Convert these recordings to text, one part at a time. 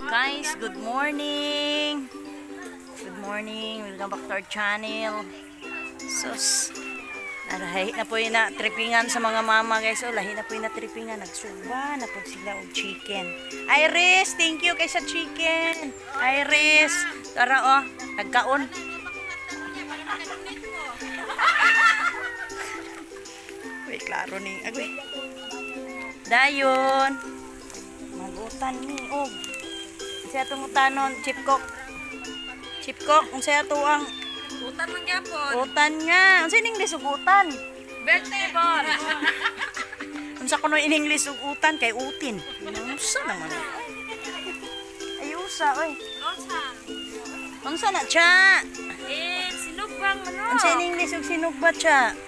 Guys, good morning! Good morning! Welcome back to our channel. Sus, nalahi na po yung na-trippingan sa mga mama, guys. Oh, lahi na po yung na-trippingan. Nagsugba na po sila og chicken. Iris, thank you kay sa chicken. Iris, tara oh, nagkaon. Wait, klaro ni. Agoy. Dayon. Magutan ni og. Siya itong utanon, chipkok. Chipkok, unsa ato ang Utan man gyapon. utan nga? Unsa in English ug utan? Vegetable. Unsa kuno in English ug utan kay utin? Unsa naman? Ayusa oy. Unsa? Unsa na cha? Eh, sinugbang manok. Unsa in English ug sinugba cha?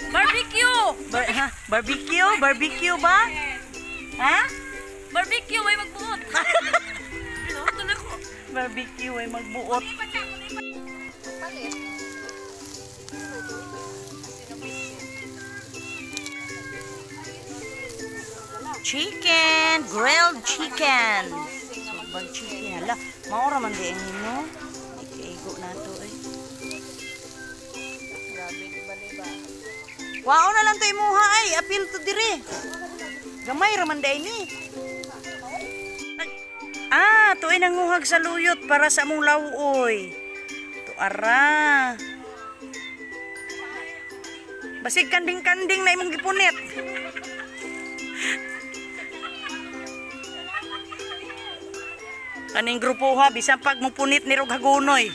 Barbecue. Ha? Barbecue? Barbecue ba? Ha? Barbecue way magbuot. Pinuto na ko. Barbecue ay magbuot. Chicken, grilled chicken. Sugbag chicken. Hala, maura man di ang hino. Ikaigo na to eh. Wao na lang to imuha ay, apil to dire. Gamay ra man di ni. Ah, tuoy nanguhag sa luyot para sa among lawoy. Tuara. Basig kanding-kanding na imong gipunit. Kaning grupo ha, bisan pag mupunit ni Rog Hagunoy.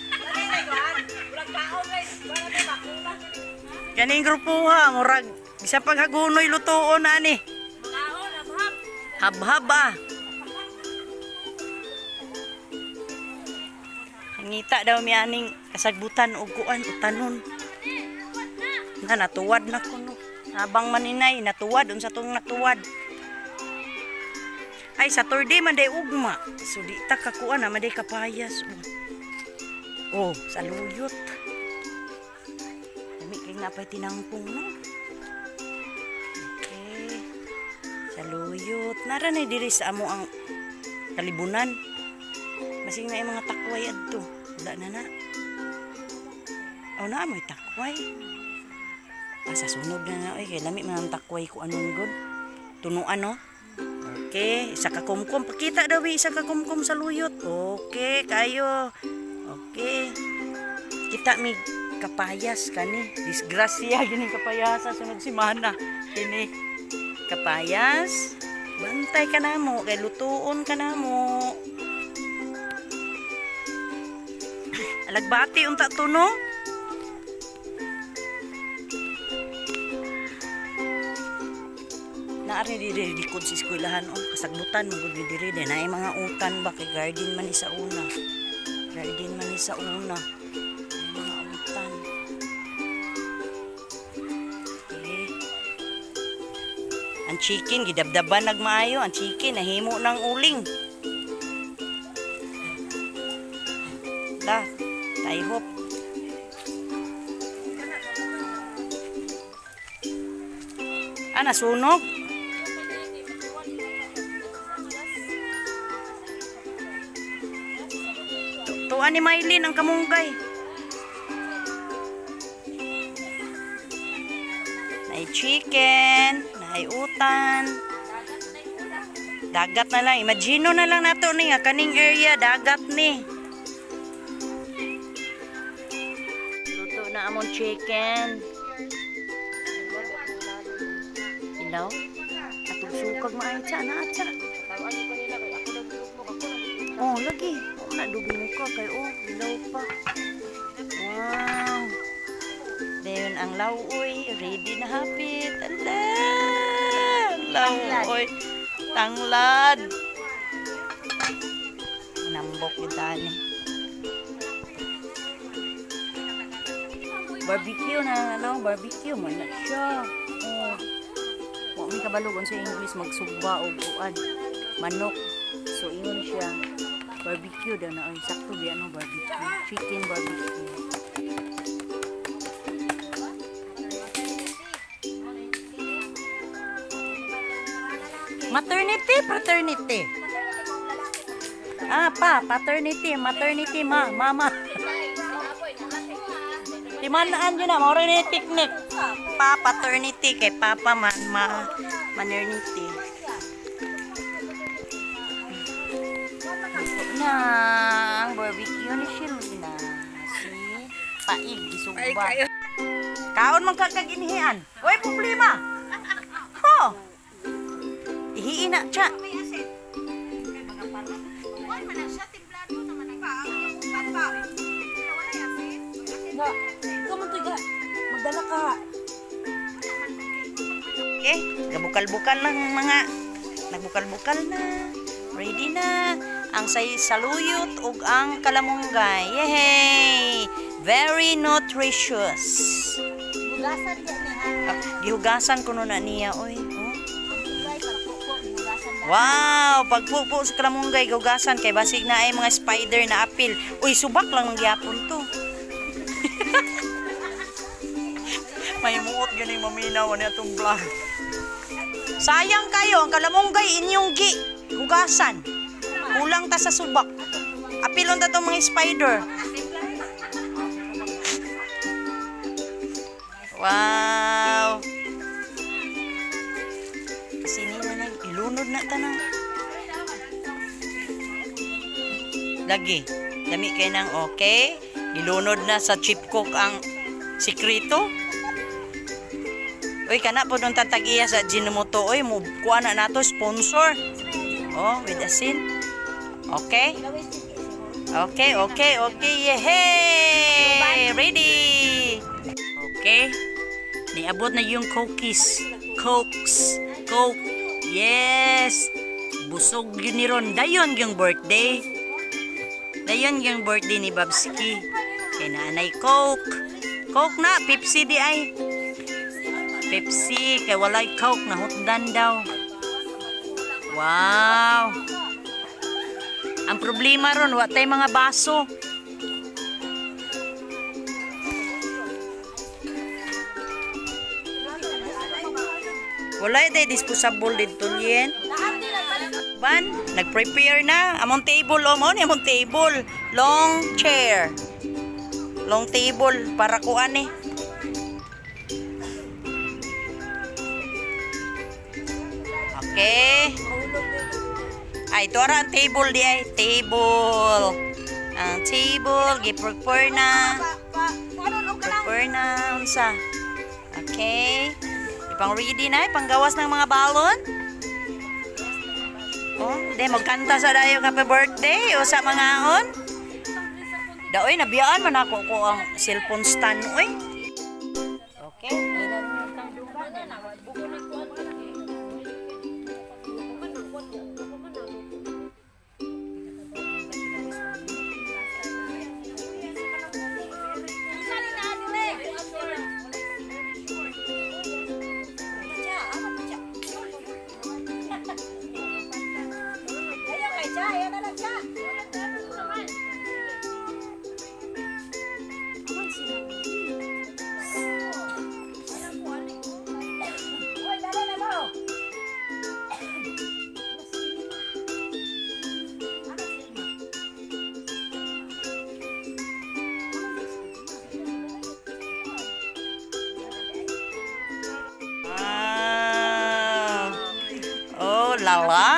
Kaning grupo ha, murag bisan pag Hagunoy lutuon na ani. Kaon, abhab. Habhab ah. Ngita daw mi aning kasagbutan og kuan utanon. Na natuwad na kuno. Habang maninay natuwad unsa tong natuwad. Ay, Saturday man day ugma. So di ta kakuan na man day kapayas. Oh, oh saluyot. Dami kay napay tinangpong no. Okay. Saluyot. Nara na diri sa amo ang kalibunan. Basig na yung mga takway adto. Wala na na. Oh, na amoy takway. Ah, sa sunod na na. Oy, kay lami man ang takway ko anon god. Tunuan no. Okay, isa ka kumkum. Pakita daw eh, isa ka kumkum sa luyot. Okay, kayo. Okay. Kita mi kapayas kani. Disgrasya gini kapayasa sunod semana. Kini kapayas. Bantay ka na mo, kay lutuon ka na mo. Alagbati unta to no? Naari diri likod sa eskwelahan oh, kasagbutan man gud ni diri din naay mga utan ba kay garden man ni sa una. Garden man ni sa una. May mga utan. Okay. Ang chicken gidabdaban nagmaayo, ang chicken nahimo ng uling. La, taihop. Ah, nasunog. Tuan ni Mylene ang kamunggay. Nay chicken, nay utan. Dagat na lang. Imagine na lang nato ni nga kaning area dagat ni. Luto na among chicken. Ilaw. Atong sukag maayo tsa na tsa. Oh, lagi. Oh, na dugo ka kay oh, ilaw pa. Wow. Dayon ang lauoy, ready na hapit. Ala! Lauoy. Tanglad. Nambok yun tani. Barbecue na ano, barbecue man na siya. Oh. Wa mi kabalog sa English magsugba og kuan. Manok. So ingon siya barbecue daw na oy sakto di ano barbecue, chicken barbecue. Maternity, fraternity. Ah, pa, paternity, maternity, ma, mama. Timanaan yun na, mao ni technique. Pa, paternity, kay papa man, ma, maternity. Luto na ang barbecue ni Shirley. Si Paig, gisugba. Kaon man ka kag inihian. Way problema. Ho. Ihiin na siya. Nga, ikaw man to ga. Magdala ka. Okay, gabukal-bukal lang mga nagbukal-bukal na. Ready na ang say saluyot ug ang kalamunggay. Yehey! Very nutritious. Hugasan di ni ha. Ah, gihugasan ko na niya oy. Oh. Gay para po hugasan na. Wow, pagpupo sa kalamunggay gihugasan kay basig na ay mga spider na apil. Uy, subak lang mangyapon to. May muot gani maminaw ani atong vlog. Sayang kayo ang kalamunggay inyong gi hugasan. Kulang ta sa subak. Apilon ta tong mga spider. Wow. Sini na nang ilunod na tanang. Lagi. Dami kay nang okay. Ilunod na sa chip cook ang sikreto. Uy, kana po nung tatagiya sa Jinomoto. Uy, mo kuha na nato sponsor. Oh, with asin. Okay? Okay. Yehey! Ready! Okay. Niabot na yung cookies. Cokes. Coke. Yes! Busog yun ni Ron. Dayon yung birthday. Dayon yung birthday ni Babski. Kay naanay Coke. Coke na. Pepsi di ay. Pepsi. Kay walay Coke. Nahutdan daw. Wow! Ang problema ron, wa tay mga baso. Wala day disposable dito yen. Ban, nag-prepare na. Among table, oh, mao ni among table. Long chair. Long table para kuan eh. Okay. Ay, ito ra ang table di ay. Table. Ang table, gi-prepare na. Prepare na, unsa. Okay. Ipang ready na, ipanggawas ng mga balon. Oh, di magkanta sa dayo happy birthday o sa mga on. Daoy nabiyaan man ako ko ang cellphone stand oy. Okay. Ayaw kay Cha, ayaw na lang Cha. Hoy, dala na mo. Wow. Oh, lala.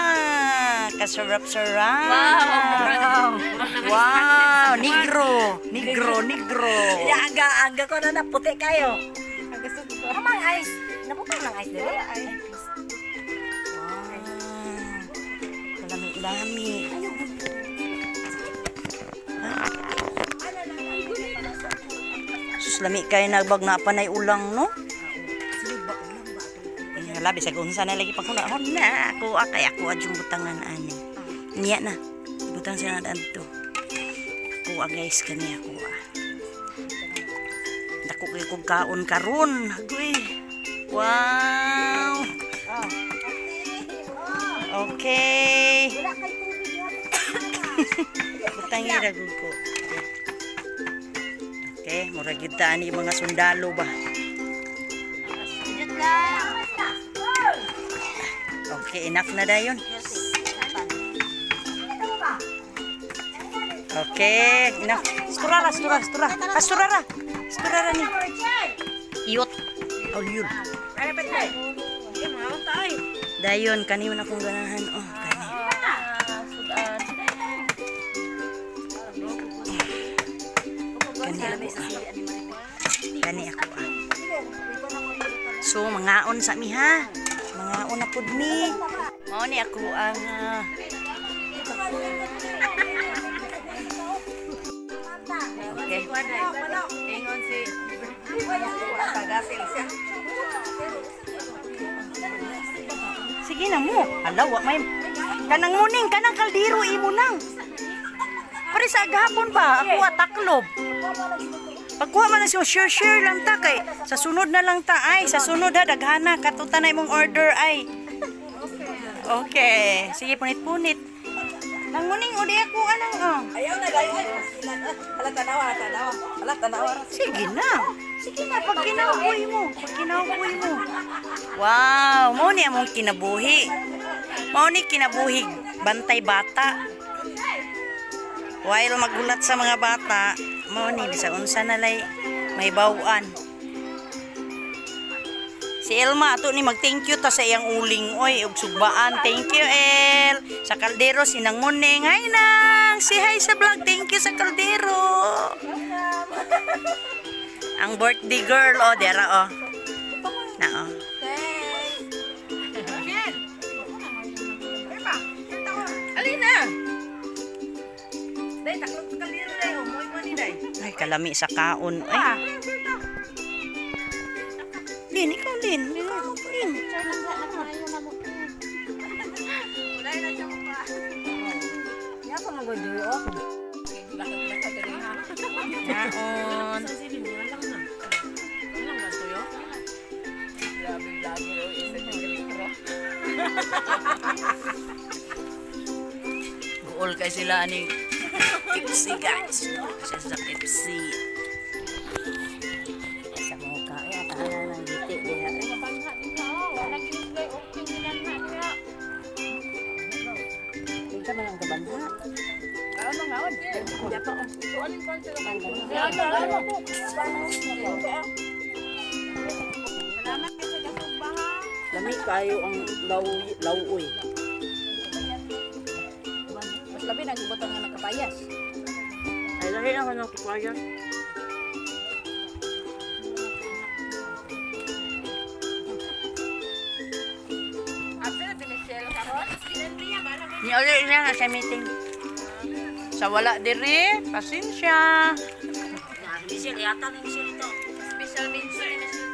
Kasarap-sarap. Wow. Wow, negro. Negro, negro. Aga, aga ko na naputi kayo. Amang ice. Nabutang ng ice dili. Wow. Kalami-lami. Sus, lami kayo nagbag na panay ulang, no? Ay, labi sa unsa na lagi pag-hunahon na. Ako, kay ako adyong butangan ani. Niya na. Butang siya na adto. Ako, guys, kani ako. Ah. Dako kay kog kaon karon. Agoy. Wow. Okay. Wala kay tubig ha. Butang ira gud ko. Okay, mura gyud ta ani mga sundalo ba. Okay, enough na dayon. Ano ba? Okay, enough. Sturara, sturara, sturara. Ah, sturara. Sturara ni. Iyot. Oh, yun. Dayon, kani man akong ganahan. Oh, kani. Kani ako ah. Kani ako ah. So, mangaon sa mi ha. Mangaon na pud mi. Mao ni ako ang ah, okay. Ingon si Tagasil siya. Sige na mo. Hala, wa may kanang muning, kanang kaldero imo nang. Pare sa gahapon ba? Ako taklob. Pagkuha man na siya, share share lang ta kay sa sunod na lang ta ay, sa sunod ha daghana katutan na imong order ay. Okay, sige punit-punit. Nang muning uli ako anang oh. Ayaw na dayo. Hala tanawa, tanawa. Hala tanawa. Sige na. Sige na, pag kinabuhi mo. Pag kinabuhi mo. Wow, mao ni among kinabuhi. Mao ni kinabuhi bantay bata. While magulat sa mga bata, mao ni bisa unsa na lay may bawaan. Si Elma ato ni mag-thank you ta sa iyang uling oy ug sugbaan. Thank you, El. Sa kaldero sinanguning. Hi nang. Si hi sa vlog. Thank you sa kaldero. Ang birthday girl, oh, dera, oh. Na, oh. Alina. Day taklog sa kaldero day. Umuwi mo ni day. Ay, kalami sa kaon. Ay. Lin, ikaw, Lin. Ikaw, Lin. Ya pa magojoy oh. Kaon. Guol kay sila ani KFC, guys. Siya sa KFC. Sa mukha ay ataan ng giti diha. Kinsa man ang kabanha? Lami kayo ang law lawuy. Mas labi nang ibutang nga nakabayas. Ay lahi ako ng kuya. Ni uli siya nga sa meeting. Sa wala diri, pasensya. Michelle, yata ni Michelle ito. Special mention ni Michelle.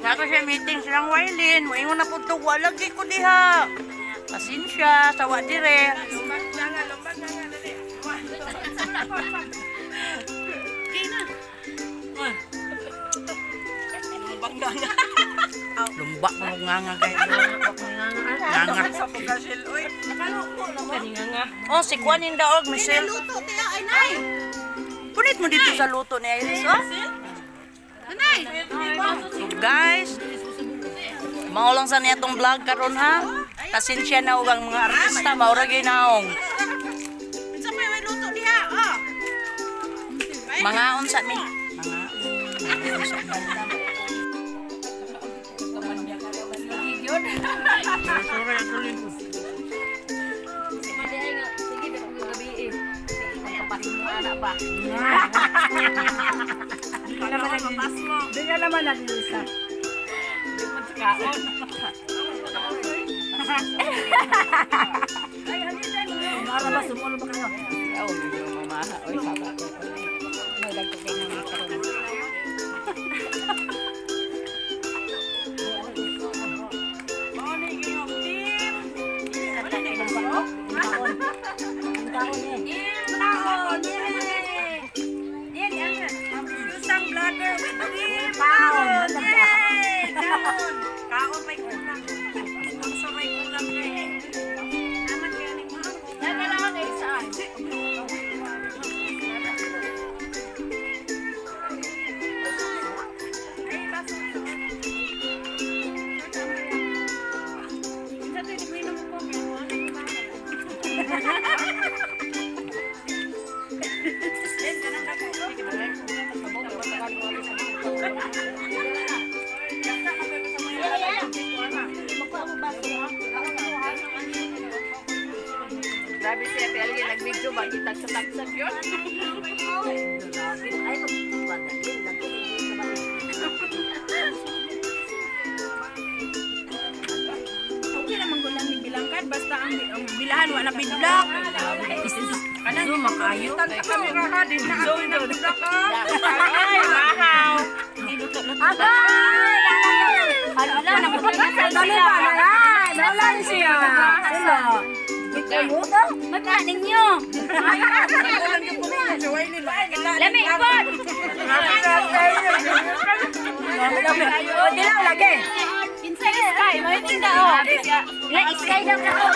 Nako sa meeting silang Wailin, moingon na pud to, wala lagi ko diha. Pasensya sa wa dire. Lumba mo nga nga kay. Nga nga. Oh, si Kwan yung daog, Michelle. Luto tiya ay nay. Punit mo dito sa luto ni Iris, oh. So guys, mao lang sa niya tong vlog karon ha. Pasensya na og ang mga artista, mao ra ginaong. Unsa pa may luto diha? Oh. Mga unsa mi. Mga unsa mi. Di ka naman nag-iisa. Mara ba sumulo ba kayo? Isang vlogger with team. Kaon. Yay! Kaon. Kaon may kulang. Sa may kulang kay. Naman kay aning mga. Grabe siya, kaya lagi nag-video ba, gitagsa-tagsa yun. Ay, magpadalin lang. Okay naman ko lang ni bilangkan basta ang bilahan wala bidlak. Zoom makayo. Kamera ha, di na ako na bidlak ha. Ay, mahaw. Agay! Hala, Dali ba na yan? Wala siya. Sila. Magkanin nyo. Lami, ipon! O, di lang lagi. Inside sky, may tinda oh. Ila sky daw ka to.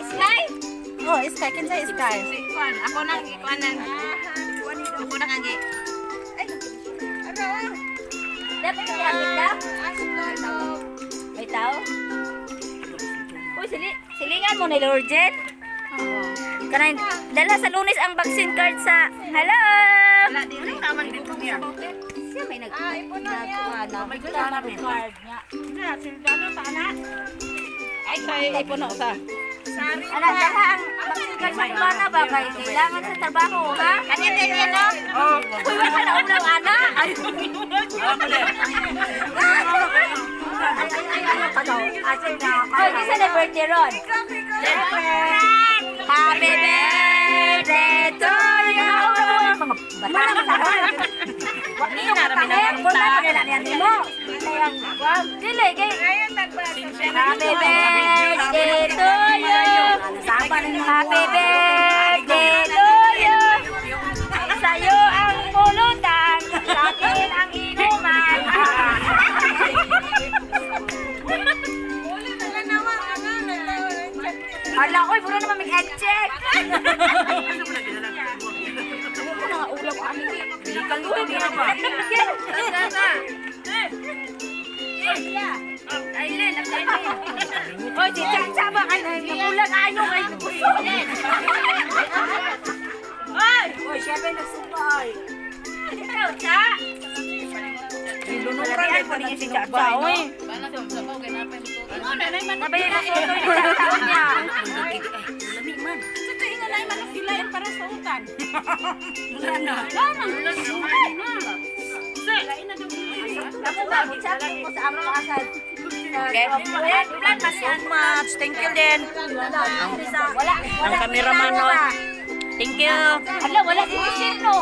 Sky? Oh, sky. Kinsa sky? Ikuan, ako nang ikuanan. Ako nang agi. Dapat kaya da? May tao? Uy, silingan mo ni Lord Jen. Kanay dala sa Lunes ang vaccine card sa Hello. Wala din taman dito niya. Siya may nag nag card niya. Ay, say ipuno sa. Ala, dala ang vaccine card sa kubana ba kay kailangan sa trabaho, ha? Kanya din yan, no? Uy, wala na ulaw, ana. Hoy, di sa na birthday ron. Happy birthday to you. Mga bata na Dili, kay Happy birthday to you. Happy birthday to you. Sa'yo ang pulutan, sa akin ang inuman. Ala, oy, puro naman may check. Ako na ulam ani. Kaluoy niya ba? Aileen, Aileen. Oy, si Chacha ba kay nagulag ayo kay busog. Oy, syempre nagsumpa ay. Ikaw, Cha. Nilunuran pa niya si Chacha, oy. Nabay na sutoy ni Chacha niya. Lami man. Sa tingin na manok gilayan para sa utan. Wala na. Ako ba, chat ko sa amo asad. Okay. So much. Thank you din. Wala, Ang cameraman, no. Thank you. Hala, wala si Michelle, no.